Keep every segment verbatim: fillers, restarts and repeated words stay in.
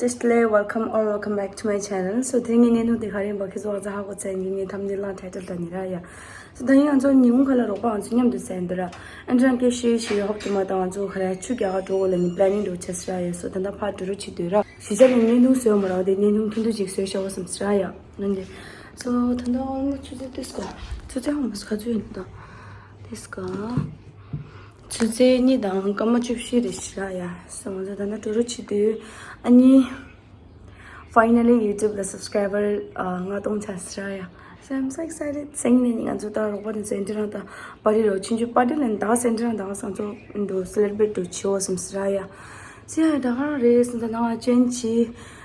Firstly, welcome or welcome back to my channel. So, དེ་ངའི་གནས་ཐུང་དེ་ག་རེ་ཡིན་པ་ཁྱེད་ཚོ་ང་ཚོ་ཧ་གོ་ཚར་ཡིན་གྱི། ངའི་thumbnail་དང་title དང་ནི་ར་ཡ། So ད་ཡིན་ང་ཚོ་ཉིན་གུང་ཁ་ལ་རོགས་པ་ང་ཚོ་མཉམ་དུ་ཟས་འདི་ར། ཨན་ཀྲང་ཀེ་ཤི་ཤི་ཧོབ་ཏུ་མ་དང་ང་ཚོ་ཁ་ལ་ཆུ་རྒྱག་ག་འགྲོ་དགོས་ལ་ནི་planning འགྲོ་ཆེ་ས་ར་ཡ། So ད་ལྟ་ཕར་འགྲོ་རོགས་བྱེད་འདོད་ར། གཞིས་ཆགས་ནས་གནས་ཐུང་བཟོས་མ་ར་བ་དེ་གནས་ཐུང་ཐུང་ཐུང་ཅིག་བཟོས་ཤ་བ་བསམ་ས་ར་ཡ། ང་འདི། So ད་ལྟ་ཨོ་ལ་ཆུ་ཚོད་ཏིས་ཀ་ཆུ་ཚོད་ཧ་མ་སུ་ག་ཚོད་ཡིན་ད། ཏིས་ཀ་ཆུ་ཚོད་གཉིས་དང་སྐར་མ་བཅུ་བཞི་རེད་ཤི་ར་ཡ། སོང་ཙང་ད་ལྟ་འགྲོ་རོགས་བྱེད་དུས་ཨ་ནི། Finally YouTube ལ་subscriber ལྔ་སྟོང་ཆགས་ཤི་ར་ཡ། So I'm so excited. སང་ཉིན་ནས་ང་ཚོ་ད་རོགས་པ་དེ་ཚོ་ཨན་ཏི་རང་དང་པར་ཊི་རོགས་ཆུང་ཆུང་པར་ཊི་ལ་ནི་ད་ཨན་ཏི་རང་དང་ང་ཚོ་འགྲོ་celebrate འགྲོ་བྱེད་འོ་བསམ་ཤི་ར་ཡ། སི་ཡ་ད་ག་རང་རེད་སོང་ཙང་ན་ང་ཅན་ཆི།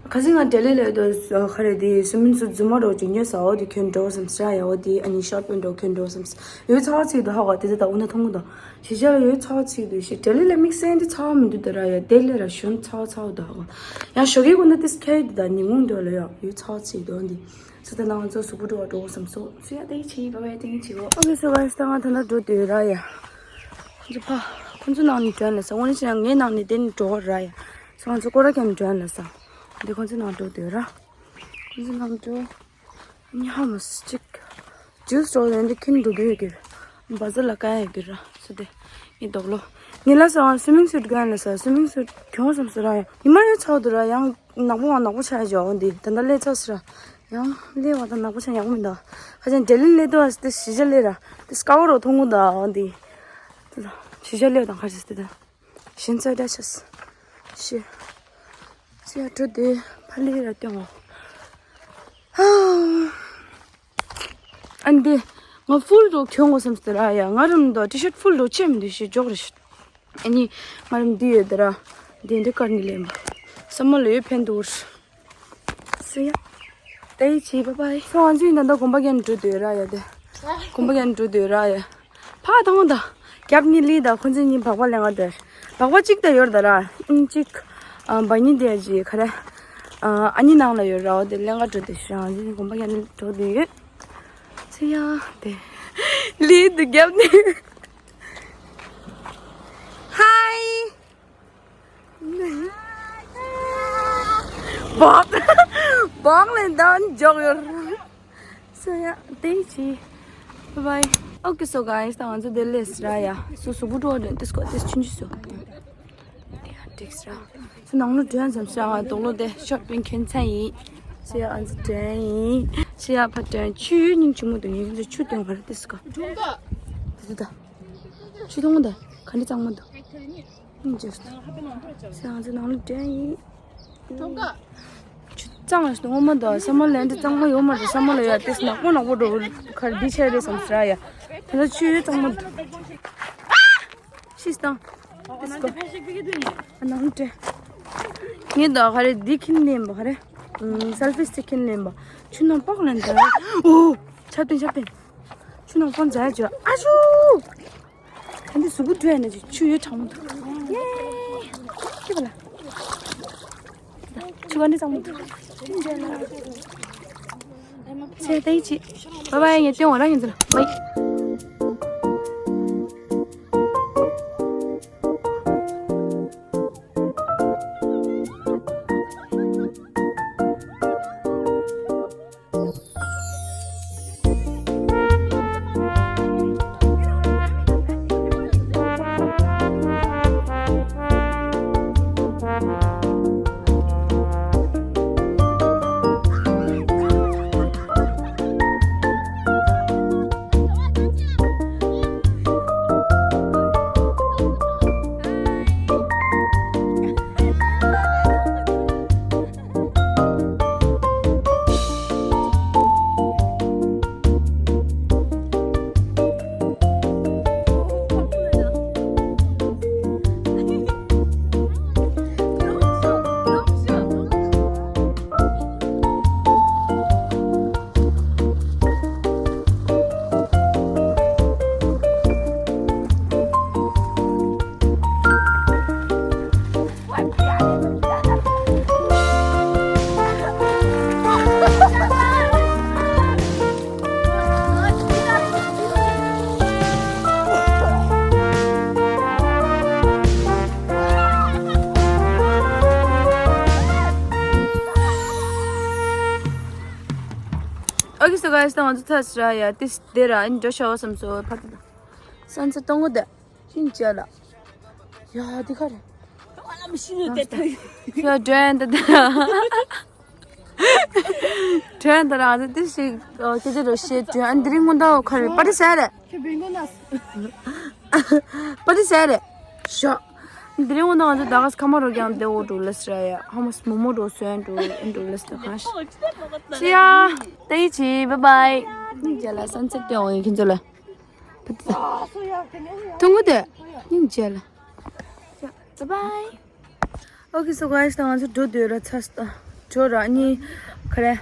ཁ་སང་ང་ལྡི་ལི་ལ་ཡོད་དོ་ཁ་རེ་དེ་སུ་མིན་སུ་རྫུན་མ་རོགས་ཀྱི་ཉོས་ས་འོ་དེ་ཁྱོད་འགྲོ་བསམ་ས་ཡ། འོ་དེ་ཨ་ནི་ཤོར་པན་འགྲོ་ཁྱོད་འགྲོ་བསམ་ས་ཡོད་ཚ་བ་ཚིག་དོ་ཧ་གོ་དེ་ཚོ་ད་འུ་ན་མཐོང་གི་དོ་ཞི་ཞ་ལ་ཡོད་ཚ་བ་ཚིག་དོ་ཞི་ལྡི་ལི་ལ་དམིགས་བསལ་འདི་ཚ་བ་མི་འདུག་ད་ར་ཡ། ལྡི་ལི་ར་གཞོན་ཚ་བ་ཚ་བ་དོ་ཧ་གོ། ཡང་ཞོགས་ཀའི་གུ་ན་དེ་སྐྱེ་ཡི་འདུག་ད་ཉིན་གུང་འགྲོ་ལ་ཡ་ཡོད་ཚ་བ་ཚིག་དོ་འདི་ཚོ་ད་ནང་ཚོ་གཟུགས་པོ་འགྲོ་བ་འགྲོ་བསམ་སོ་སུ་ཡ་དེ་ཆེ་ཡི་བ་བའི་དེ་ཆེ་གོ། ཨོ་ཁེ་སོ་ག་ས་ད་ང་ད་ན་འགྲོ་དོད་ར་ཡ། ཁོ་ཚོ་ཕ། ཁོ་ཚོ་ནང་ནས་འགྲོ་ཡ་ལ་ས། འོ་ནི་ཅི་ཡང་ངའི་ནང་ནས་དེ་ནས་འགྲོ་བ་ར་ཡ། སོ་ང་ཚོ་སྐོར་ར་ཀྱང་འགྲོ་ཡ་ལ་ས། འདི་ཁོ་ཚོ་ནང་འགྲོ་དུས་ར། ཁོ་ཚོ་ནང་འགྲོ། ཉི་ཧ་མ་སི་ཅིག་ཇུས་འགྲོ་ཡ་འདི་ཁྱིམ་འགྲོ་དུས་ཡོད་ཀྱི། བ་ཟ་ལ་ཀ་ཡ་ཀྱི་ར་སོ་དེ། ངའི་དོག་ལོ། ངའི་ལ་ས་ང་swimming suit ག་ཡ་ལ་ས་swimming suit གྱོང་བསམ་སོ་ར་ཡ། ཉི་མ་ཡོད་ཚ་བ་དུ་ར་ཡང་ནག་པོ་བ་ནག་པོ་ཆ་ཡ་ཇོ་འོ་འདི་ད་ལྟ་ལས་ཚ་སོ་ར། ཡང་ལས་བ་དང་ནག་པོ་ཆ་ཡག་མི་འདུག་ཁ་ཅན་ལྡི་ལི་ལས་དུ་བ་སི་ཏི་ཞི་ཞ་ལས་ར་ཏི་སྐ་བོ་རོ་ཐོང་གུ་འདུག་འོ་འདི། ཞི་ཞ་ལས་དང་ཁ་ཅན་སི་ཏི་ད། ཞིན་ཚ་ད་ཤ་སི། ཞི། སི་ཡ་དྲུ་དེ་ཕ་ལི་ར་ཏེ་འོ། ཨན་དེ། ང་ཧྥུལ་རོ་གྱོང་གོ་བསམ་སྟེ་ར་ཡ། ང་རམ་དོ་ཊི་ཤར་ཧྥུལ་རོ་ཆེ་མི་འདུག་ཞེས་འཇོག་རེ་ཤི། ཨ་ནི། ང་རམ་འདི་ཡོད་དེ་ར། དེ་འདྲ་དཀར་ནི་ལེན་པ། ས་མ་ལོ་ཡོད་ཕན་འདུག་སི་ཡ། ཏེ་ཆི་བ་བའི། སོ་ང་ཚོའི་ནང་ད་གོམ་པ་རྒྱན་འགྲོ་དུས་ར་ཡ་དེ། གོམ་པ་རྒྱན་འགྲོ་དུས་ར་ཡ། ཕ་དང་ད། རྒྱབ་ནི་ལི་ད་ཁོ་ཚོ་གཉིས་བག་པ་ལེན་ག་དེ། བག་པ་གཅིག་ད་ཡོད་ད་ར། ཨིན་གཅིག་ཨ་བ་ཉི་དེ་ཅི་ག་རེ། ཨ་ཨ་ནི་ནང་ལ་ཡོད་ར་འོ་དེ་ལེན་ག་འགྲོ་དུས་ཤི་ར་ང་ཚོའི་གོམ་པ་རྒྱན་འགྲོ་དུས་ཡོད། སི་ཡ་དེ། ལི་དུ་རྒྱབ་ནི། ཧའི། བག་བག་ལེན་དང་འཇོག་ཡོད། སི་ཡ་ཏེ་ཆི། བའི། ཨོ་ཁེ་སོ་ག་ཡིས་ད་ང་ཚོ་དེ་ལས་ར་ཡ། སོ་སོ་བུ་འགྲོ་དེ་ཏིས་ཀོ་ཏིས་ཆུན་ཆུ་སོ། ཡ་ཏིག་སི་ར། སོ་ནང་ལོ་དྲན་ཙམ་ཤ་ང་དོག་ལོ་དེ་ཤོར་པིན་ཁེན་ཚ་ཡིན། སི་ཡ་ཨ་ཚ་དྲན་ཡིན། སི་ཡ་ཕ་དྲན་ཆུ་སྙིང་ཆུ་མོ་དུ་ཡིན་ཆུ་དོན་ག་ར་ཏིས་ཀོ། ཏིས་ད། ཆུ་དོང་མོ་དུ་ག་འདྲ་གཙང་མོ་དུ། ཨིན་ཇེ་སི་ཏ། སང་ང་ཚོ་ནང་ལ་འདྲེན་ཡིན། ཆུ་གཙང་ཞིག་འོ་མ་དང་ས་མ་ལན་འདི་གཙང་མ་ཡོད་མ་རེད། ས་མ་ལ་ཡ་ཏིས་ནག་པོ་ནག་པོ་འགྲོ་གར་འདི་ཆེ་རེད་བསམ་ཟེར་ཡ། ད་ལྟ་ཆུ་ཡོད་གཙང་མ་འདུག་ཤིས་དང་། ཏིས་ཀོ། ཨ་ནང་དྲན། ངས་ད་ག་རེ་འདི་ཁྱིམ་ནས་ཡིན་པ་ག་རེ། སལ་ཕི་སི་ཏིག་ཁྱིམ་ནས་ཡིན་པ། ཆུ་ནང་པག་ལན་ད། ཨོ། ཆ་ཏན་ཆ་ཏན། ཆུ་ནང་པག་འཛའ་ཡ་ཅོ་ཨ་ཤུ། ཨ་འདི་གཟུགས་པོ་འགྲོ་ཡ་ན་ཅིག་ཆུ་ཡོད་གྲང་མོ་འདུག་ཡེ། ཁྱི་པ་ལ། ཆུ་ག་འདི་གཙང་མོ་འདུག་ཚེ་ལྟ་ཡི་ཅི། བ་བའི་ངས་སྟོན་འོ་ར་ཡིན་ཟེར་བའི། Okay, so guys, ད་ང་ཚོ་ཚར་ཤག་ར་ཡ། ཏིས་དེ་ར་ཨ་ནི་འགྲོ་ཤག་བསམ་སོང་། ཕ་ཏི་ད་སན་སེ་ཊི་གཏོང་གོ་དེ་ཤིན་ཅི་ལ། ཡ་དེ་ག་རེད། ཨ་ལ་མི་ཤི་ནུས་དེ་ཐོས། ཡ་དྲན་ད་དེ་ར། དྲན་ད་ར་ཏིས་ཤིག་ཨོ་ཁྱེད་ཅི་རོ་ཤེས་དྲན། ཨ་ནི་དེ་རིང་སྔོན་ད་ཁ་རེད། པ་ཏི་ཟེར་རེད། ཁྱེད་བེང་གོ་ན། པ་ཏི་ཟེར་རེད། ཤོག་དེ་རིང་འོ་ན་ང་ཚོ་ད་ག་ས་ཁ་མ་རོ་ཀྱང་དེ་འོ་འགྲོ་ལེ་སི་ར་ཡ། ཧ་མ་སི་མོ་མོ་རོ་སོན་འགྲོ་ཨེ་འགྲོ་ལེ་སི་ད་གང་ཤི། སི་ཡ། ཏེ་ཡི་ཆི། བའི་བའི། སྙིང་རྗེ་ལ་སན་སེ་ཊི་དེ་འོང་ཡིན་ཁྱེད་ཚོ་ལ། ཐུང་གུ་དེ། སྙིང་རྗེ་ལ། བའི་བའི། Okay, so guys, ད་ང་ཚོ་འགྲོ་འདོད་ར་ཚར་སོང་། འགྲོ་ར་ནི་ག་རེ།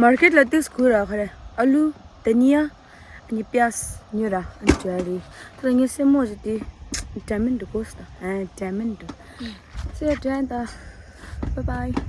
མར་ཀེཊ་ལ་ཏིས་གུ་ར་ག་རེ། ཨ་ལུ། དྷ་ནི་ཡ། ཨ་ནི་པི་ཡཱས་ཉོས་ར། ཨ་ནི་འགྲོ་ཡ་རེད། ད་ལྟ་ངའི་སེན་མོ་ཞིག་དེ་འདྲ་མིན་འདུག་གོ་ས། ཨ་འདྲ་མིན་འདུག་སེ་འདྲ་ད། བའི་བའི།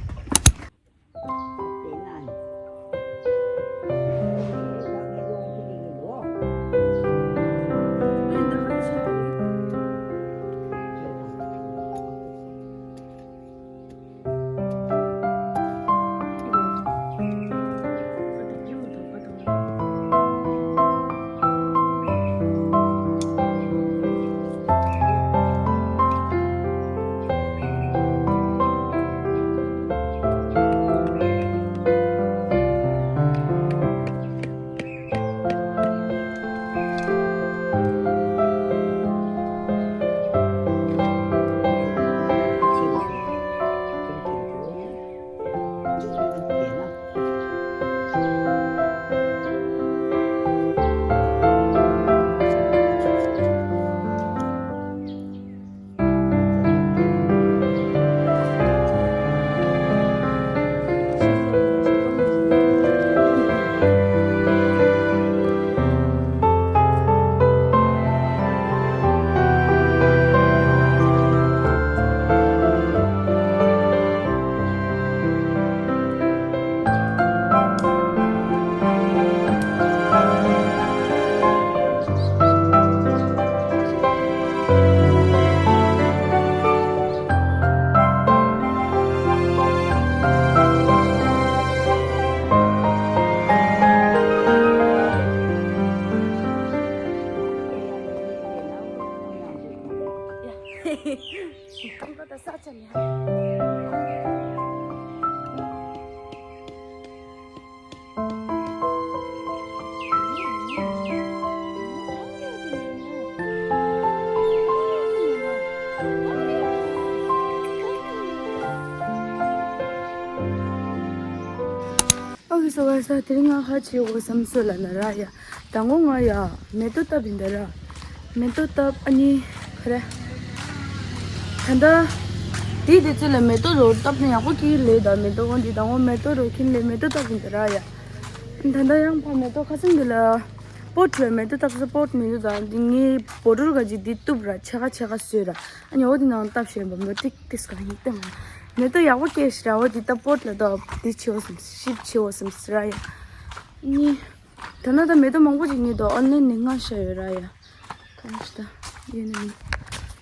Okay, so guys, དེ་རིང་ང་ཧ་ཆེ་བོ་བསམ་སོ་ལ་ན་ར་ཡ། དང་པོ་ང་ཡ་མེ་ཏོག་བཏབ་ཡིན་ད་ར། མེ་ཏོག་བཏབ་ཨ་ནི་ག་རེ། ད་ལྟ་དེའི་དུས་ཚོད་ལ་མེ་ཏོག་རོ་བཏབ་ན་ཡག་པོ་སྐྱེ་གི་ལེ། ད་མེ་ཏོག་འོན་ཏེ་དང་པོ་མེ་ཏོག་རོ་ཁྱེར་ལེ་མེ་ཏོག་བཏབ་ཡིན་ད་ར་ཡ། ད་ལྟ་ཡང་ཕ་མེ་ཏོག་ཁ་སང་འདི་ལ་པོ་ཊི་མེ་ཏོག་བཏབ་ས་པོ་ཊི་མེ་ཏོག་དང་འདི་ངའི་བོ་ཊལ་ག་ཅིག་འདི་གཏུབ་ར་ཕྱེད་ཀ་ཕྱེད་ཀ་བཟོས་ར། ཨ་ནི་འོ་དེ་ནང་བཏབ་བཞིན་པ་མེ་ཏོག་ཏིག་ཏིག་ག་ཡིན་ཏེ་མ། མེ་ཏོག་ཡག་པོ་སྐྱེས་ཤི་ར། འོ་དེ་ད་པོ་ཊི་ལ་ད་འདི་ཆེ་བོ་སམ་ཤིབ་ཆེ་བོ་སམ་སི་ར་ཡ། ནི། ད་ན་ད་མེ་ཏོག་མང་པོ་ཅིག་རྙེད་དོ། ཨོན་ལན་ནས་ང་ཤ་ཡོད་ར་ཡ། གང་ཞིག་ད་ཡོད་ནི་མིན།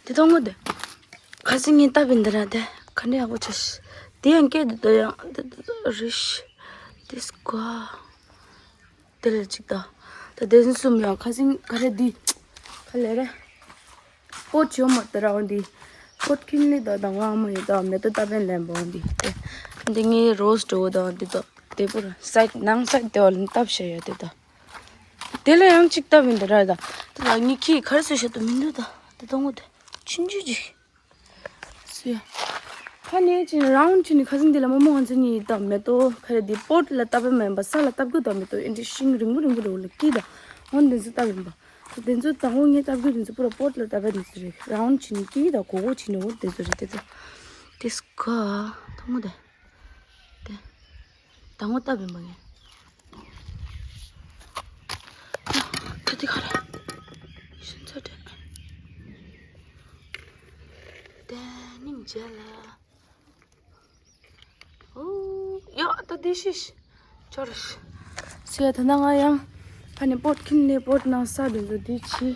དེ་ཐོང་གོ་དེ། ཁ་སང་ངས་བཏབ་པའི་འདི་ར་དེ་ག་འདྲ་ཡག་པོ་ཆགས་ཤི། དེ་ཡང་སྐད་དེ་ད་ཡང་དེ་དེ་རི་ཤི། དེ་སྐོ། དེ་ལ་ཅིག་ད། ད་དེ་ཚོ་གསུམ་ཡང་ཁ་སང་ག་རེ་འདི། ག་ལེ་རེ། པོ་ཊི་ཡོད་མ་དེ་ར་འོ་འདི། པོ་ཊི་ཁྱེར་ལེ་ད་དང་བ་མ་ཡོད་ད་མེ་ཏོག་བཏབ་པའི་ལན་པོ་འོ་འདི་དེ། འདི་ངའི་རོ་སི་འགྲོ་བོ་ད་འོ་འདི་ད། དེ་པོ་ར་སའི་ཌི་ནང་སའི་ཌི་དེ་བ་ལ་བཏབ་བཞག་ཡོད་དེ་ད། དེ་ལ་ཡང་གཅིག་བཏབ་ཡིན་ད་ར་ད། དེ་ལ་ངས་ཁྱི་གར་སོ་ཤ་དུ་མི་འདུག་ད། དེ་གཏོང་གོ་དེ་ཆུང་ཆུང་ཅིག་སུ་ཡ། ཕ་ནས་ཅི་རའུན་ཌི་ཅི་ནི་ཁ་སང་དེ་ལ་མོ་མོ་ང་ཚོ་གཉིས་ད་མེ་ཏོག་ག་རེ་དེ་པོ་ཊི་ལ་བཏབ་པ་མིན་པ་ས་ལ་བཏབ་དགོས་ད། མེ་ཏོག་ཨེ་འདྲི་ཤིང་རིང་པོ་རིང་པོ་རེ་བོ་ལ་སྐྱིད་ད། འོ་དེ་ཚོ་བཏབ་ཡིན་པ། དེ་ཚོ་དང་པོ་ངས་བཏབ་དགོས་དེ་ཚོ་པུ་ར་པོ་ཊི་ལ་བཏབ་པ་དེ་ཚོ་རེད། རའུན་ཌི་ཅི་ནི་སྐྱིད་ད་གོ་གོ་ཅི་ནི་འོ་དེ་ཚོ་རེད་དེ་ཚོ། དེ་སྐ་ཐུང་ངུ་དེ། དེ། དང་པོ་བཏབ་ཡིན་པ་ངས། ད་དེ་ག་རེ། ཤིན་ཚ་དྲན། དེ་སྙིང་རྗེ་ལ། ཨོ། ཡ་ད་དེ་ཤིཤ། ཅོ་ར་ཤི། སུ་ཡ་ད་ན་ང་ཡང་། ཕ་ནི་པོ་ཊི་ཁྱིམ་ནས་པོ་ཊི་ནང་ས་དེ་ཚོ་དེ་ཆི།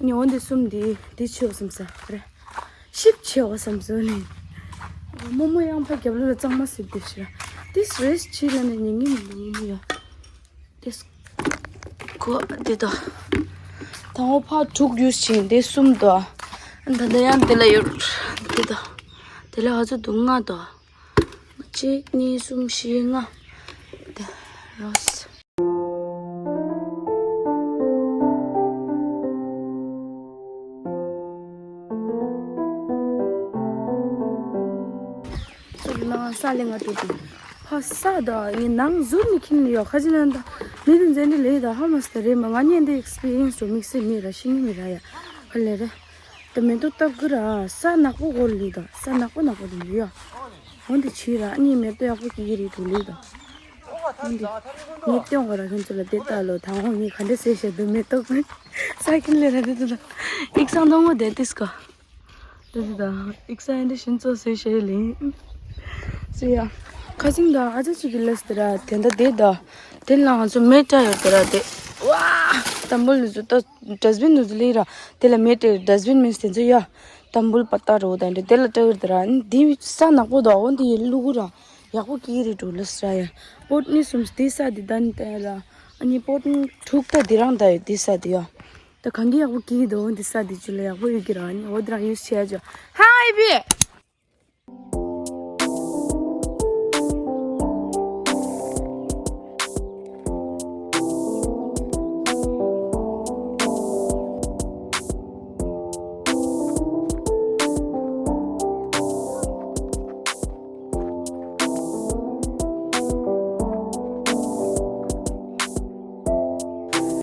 ཨ་ནི་འོ་འདི་གསུམ་དེ་དེ་ཆི་འོ་བསམ་ས་རེད། ཤིབ་ཆེ་བ་བསམ་སོང་ནི། རྨོ་མོ་ཡང་ཕ་རྒྱབ་ལོགས་ལ་གཙང་མ་སེབ་དེ་ཤི་ར། དེ་རེས་ཆི་ལ་ནི་ཉིན་གཉིས་མི་འདུག་རྨོ་མོ་ཡ། དེ་ཀོ་དེ་དོ། དང་པོ་ཕར་དྲུག་ཡོད་ཅིང་དེ་གསུམ་དོ། ད་ལྟ་ཡང་དེ་ལ་ཡོད། དེ་དོ། དེ་ལ་ང་ཚོ་འདུག་ལྔ་དོ། གཅིག་གཉིས་གསུམ་བཞི་ལྔ། དེ་རོས། ཚུར་ནང་ས་ལེ་ང་དུ་དུ། ཧ་ས་ད་ངའི་ནང་ཟུར་ནི་ཁྱིམ་ནི་ཡོད་ཁ་ཅིག་ན་ད། མི་དུ་འཛེན་འདི་ལེ་ད་ཧ་མ་སྟ་རེ་མ་ང་ཉན་འདི་ཨེག་སི་པི་རི་ཡན་སི་འགྲོ་དམིགས་བསལ་མི་ར་ཤི་ནི་མི་ར་ཡ། ཧ་ལེ་རེ། ད་མེ་ཏོག་བཏབ་གི་ར་ས་ནག་པོ་གོར་ལི་ད་ས་ནག་པོ་ནག་པོ་དུ་ཡོད། འོན་ཏེ་ཕྱིར་ར་ཨ་ནི་མེ་ཏོག་ཡག་པོ་སྐྱེ་གི་རེད་འགྲོ་ལེ་ད། འོན་ཏེ། ངས་སྟོན་གོ་ར་ཁྱོད་ཚོ་ལ་དེ་ལྟ་ལོ་དང་ཧོ་ངས་ག་འདྲ་ཟེར་བཤད་འདུག་མེ་ཏོག་ས་ཁྱིམ་ལེ་ར་དེ་ད། ཨིག་སང་དང་ངོ་དེ་ཏིས་ཀ། དེ་དེ་དང་ཨིག་ས་ཨེ་འདྲ་ཤིན་ཙོ་ཟེར་བཤད་ལིང་། སུ་ཡ། ཁ་སིང་དང་ཨ་ཅག་ཅིག་གི་ལས་དེ་ར་དེ་འདྲ་དེ་ད། དེ་ལ་ང་ཚོ་མེ་སྲེག་ཡོད་དེ་ར་དེ། ཝ། དམ་བུ་ལི་ཚོ་ད་ཌས་བིན་ནུ་ཚོ་ལི་ར་དེ་ལ་མེ་སྲེག་ཌས་བིན་མིན་དེ་ཚོ་ཡ། དམ་བུ་ལི་པ་ཏ་རོ་དང་དེ་ལ་སྲེག་ཡོད་དེ་ར་འདི་ས་ནག་པོ་ད་འོ་འདི་ཡི་ལུ་གུ་ར་ཡག་པོ་སྐྱེ་རེ་འགྲོ་ལ་ས་ཡ། པོ་ཊི་ནི་གསུམ་དེ་ས་དེ་ད་ནི་ད་ཡ་ལ་ཨ་ནི་པོ་ཊི་ནི་དྲུག་ད་དེ་རང་ད་ཡོད་དེ་ས་དེ་ཡ། ད་གང་གི་ཡག་པོ་སྐྱིད་འདུག་འདི་ས་འདི་ཅུ་ལ་ཡག་པོ་ཡོད་ཀྱི་ར་ནི་འོ་དེ་རང་ཡུས་བྱས་ཅོ། ཧའི་བི།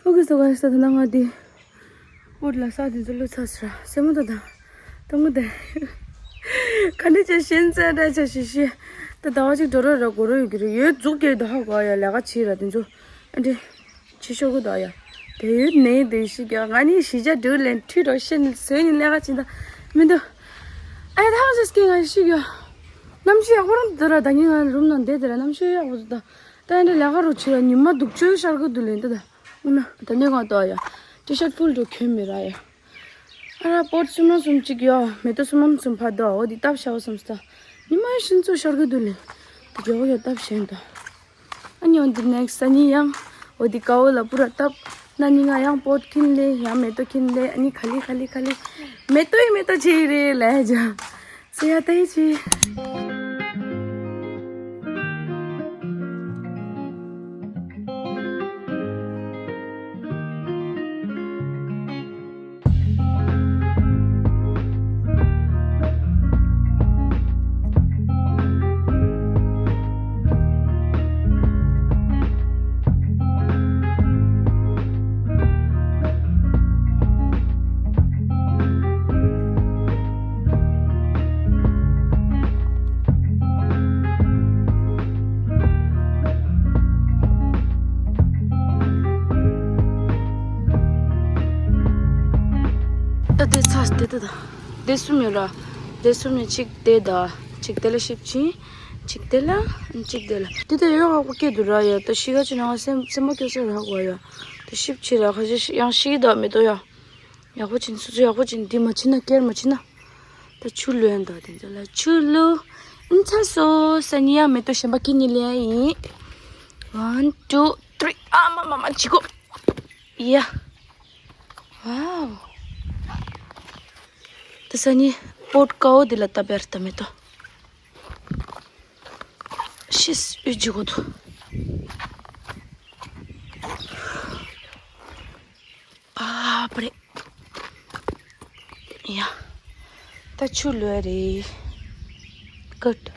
ཨོ་ཁེ་སོ་ག་ས་ད་ན་ང་དེ། བོད་ལ་ས་དེ་ཚོ་ལོ་ཚ་ས་ར་སེ་མོ་ད་ད། ཏང་མོ་དེ། ག་འདྲ་བྱས་ཤིན་ཙེ་འདྲ་བྱས་ཤི་ཤི། ད་ཟླ་བ་གཅིག་འགྲོ་རོགས་ར་གོ་རོགས་ཡོད་ཀྱི་རེད་ཡོད་འཛུགས་ཀྱི་ད་ཧ་གོ་ཡ་ལས་ཀ་བྱེད་ར་དེ་ཚོ། ཨ་འདྲ། ཕྱི་ཤོག་གུ་དོ་ཡ། དེ་ཡོད་ནས་དེ་ཤི་ག་ང་ནི་ཤི་ཇ་འགྲོ་ལན་ཁྲུས་རོགས་ཤི་ནི་ཟོས་ནི་ལས་ཀ་བྱེད་ད། མི་འདུག་ཨ་ཡ་ད་ཧ་ཟེར་སྐད་ང་ཤི་ག་གནམ་གཤིས་ཡག་པོ་རང་འདུག་ར་ད་ངས་ང་རུམ་ནང་བསྡད་དེ་ར་གནམ་གཤིས་ཡག་པོ་འདུག་ད། ད་ཨ་འདྲ་ལས་ཀ་རོགས་བྱེད་ར་ཉི་མ་སྡུག་ཅོ་ཤར་གི་འདུག་ལན་ད་ད། འོ་ན། ད་ནི་ང་ཏོ་ཡ། ཊི་ཤར་ཕུལ་དུ་གྱོན་མི་ར་ཡ། ཨ་ར་པོ་ཊི་སུམ་ར་སུམ་གཅིག་ཡོ། མེ་ཏོག་སུམ་ར་སུམ་ཕ་དོ། འོ་དི་སྟབས་ཤ་བ་སུམ་སྟ། ཉི་མ་ཤིན་ཙོ་ཤར་གི་འདུག་ལེ། དེ་གྱོ་གྱོ་སྟབས་ཤེན་དོ། ཨ་ནི་འོ་དི་ནེག་སི་ཨ་ནི་ཡང་། འོ་དི་ཀའོ་ལ་པུ་ར་སྟབས། ན་ནི་ང་ཡང་པོ་ཊི་ཁྱིན་ལེ་ཡང་མེ་ཏོག་ཁྱིན་ལེ་ཨ་ནི་ཁ་ལི་ཁ་ལི་ཁ་ལི། མེ་ཏོག་ཡི་མེ་ཏོག་ཆེ་ཡི་རེད་ལ་ཡ་ཇ། སེ་ཡ་ཏའི་ཆི། ད་དེ་ཚ་དེ་ད་ད། དེ་གསུམ་ཡོད་ར། དེ་གསུམ་ནས་གཅིག་དེ་ད། གཅིག་དེ་ལ་ཤིབ་ཅིང་། གཅིག་དེ་ལ། གཅིག་དེ་ལ། དེ་ད་ཡོད་ཡག་པོ་སྐྱེ་འདུག་ར་ཡ། ད་ཤི་ག་ཅི་ན་ང་སེམས་སེམས་པ་སྐྱོ་ས་ར་ཧ་གོ་ཡ། ད་ཤིབ་ཅི་ར་ཁ་ཤས་ཤི་ཡང་ཤི་གི་ད་མེ་ཏོག་ཡ། ཡག་པོ་ཅིན་སུ་སུ་ཡག་པོ་ཅིན་འདི་མ་ཕྱིན་ན་ཀེར་མ་ཕྱིན་ན། ད་ཆུ་ལོན་ད་དེ་ཚོ་ལ་ཆུ་ལུ། ཨིན་ཚ་སོ་ས་ནི་ཡ་མེ་ཏོག་གཞན་པ་ཁྱེར་ནི་ལེ་ཡིན། One, two, three. ཨ་མ་མ་མ་ཅི་གོ། ཡ། ཝའོ། ད་ས་ནི་པོ་ཊི་ཀའོ་དེ་ལ་ད་བེར་ད་མེ་ཏོག་ཤིས་ཨུ་ཇི་གོ་དུ། ཨ་པ་རེ། ཡ། ད་ཆུ་ལོས་རེད། ཀུད།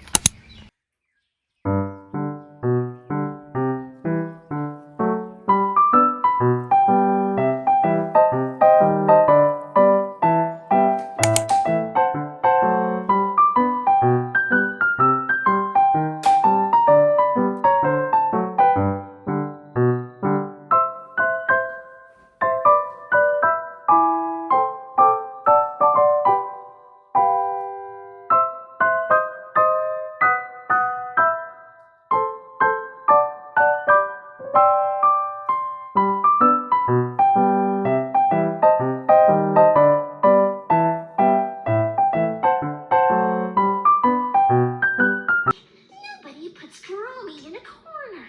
Nobody puts Kurumi in a corner.